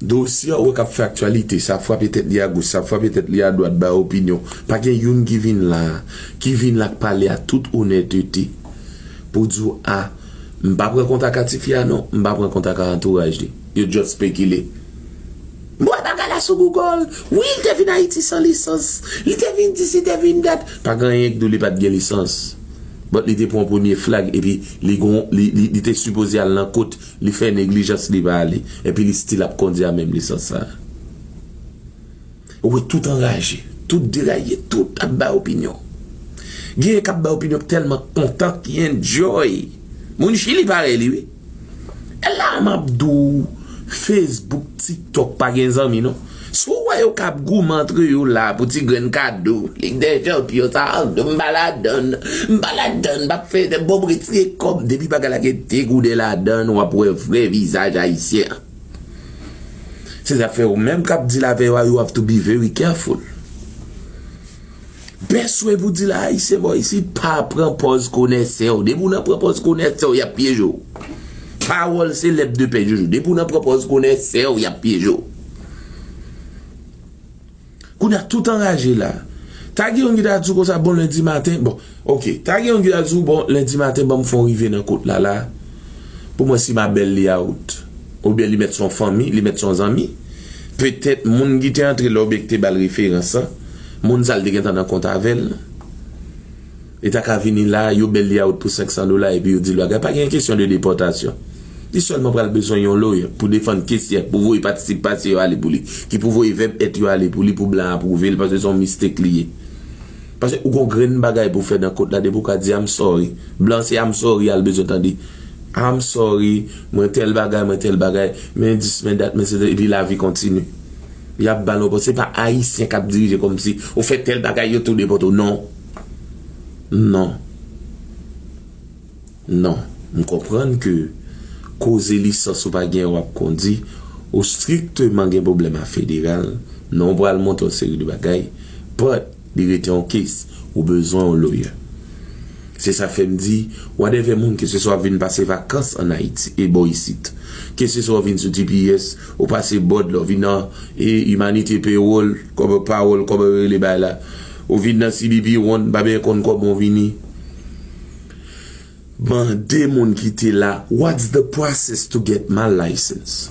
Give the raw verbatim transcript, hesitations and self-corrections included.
Dosye a ou wè k ap fè aktyalite, sa frape tèt li agoch, sa frape tèt li adwat, bay opinyon. Pa gen youn ki vin la, ki vin la k pale a tout onètete pou di w, a, m pa pran kontak a tifi a non, m pa pran kontak a antouraj li. Yo just spekile. M wè bagay la sou Google. Wi, li te vin Ayiti san lisans. Li te vin dis, li te vin dat. Pa gen anyen k di w li pa t gen lisans. But li te pran premye flag epi li gon, li, li, li te sipoze al nan kot, li fè neglijans, li pa ale. Epi li still ap kondi a menm lisans sa. Ou wè tout anraje, tout deraye, tout ap bay opinyon. Genyen k ap bay opinyon tèlman kontan ki enjoy. Moun Chili parèy li wi. E la m ap di w, Facebook, TikTok pa gen zanmi non. Si w wè yo k ap goumen antre yo la pou ti grenn kado, Lig dè Chanpyon sa, m pa ladann, m pa ladann, m ap fè de bon retire kòb, depi bagay la gen degouden ladann, w ap wè vrè vizaj ayisyen an. Se sa fè ou menm k ap deal avè yo a, you have to be very careful. Best way pou deal a Ayisyen bò isit, pa pran pòz konèsè w. Depi w nan pran pòz konèsè w, y ap pyeje w. Pawòl selèb de pè Jojo. Depi w nan pran pòz konèsè w, y ap pyeje w. Kounye a tout anraje la. Ta gen youn ki ta di w konsa, bon, lendi maten, bon, ok. Ta gen youn ki ta di w, bon, lendi maten, ban m fè yon rive nan kot la la. Pou mwen, si m a bèl li out. Oubyen li mèt se yon fanmi, li mèt se yon zanmi. Petèt moun ki te antre la oubyen ki te ba l referans lan, moun sa l te gentan nan kont avè l. Li ta ka vini la, yo bèl li out pou senk san dola, epi yo di l bagay. Pa gen kesyon de depòtasyon. Li sèlman pral bezwen yon lawyer pou defann kes li a, ki pou voye patisip pase yo ale pou li, ki pou voye vèb èt yo ale pou li, pou blan apwouve l, paske se yon mistake li ye. Paske ou gon grenn bagay pou fè nan kot la, depi ou ka di, "I'm sorry." Blan se "I'm sorry" a l bezwen tande. "I'm sorry, mwen tèl bagay, mwen tèl bagay, men dis, men dat, men se," epi lavi kontinye. Y ap ba l yon pòz. Se pa Ayisyen k ap dirije kòmsi ou fè tèl bagay, yo tou depòte w. Non. Non. Non. M konprann ke koze lisans ou pa gen, w ap kondi, ou strikteman gen pwoblèm a federal, non, ou pral monte yon seri de bagay, but li rete yon case, ou bezwen yon lawyer. Se sa fè m di, whatever moun, keseswa w ap vin pase vakans ann Ayiti, e bò isit, keseswa w vin sou T P S, ou pase bòd la, w vin nan, e, Humanity Payroll, kòman pawòl, kòman yo rele bagay la, ou vin nan C B P One, m pa byen konn kòman w vini. Mande moun ki te la, what's the process to get my license?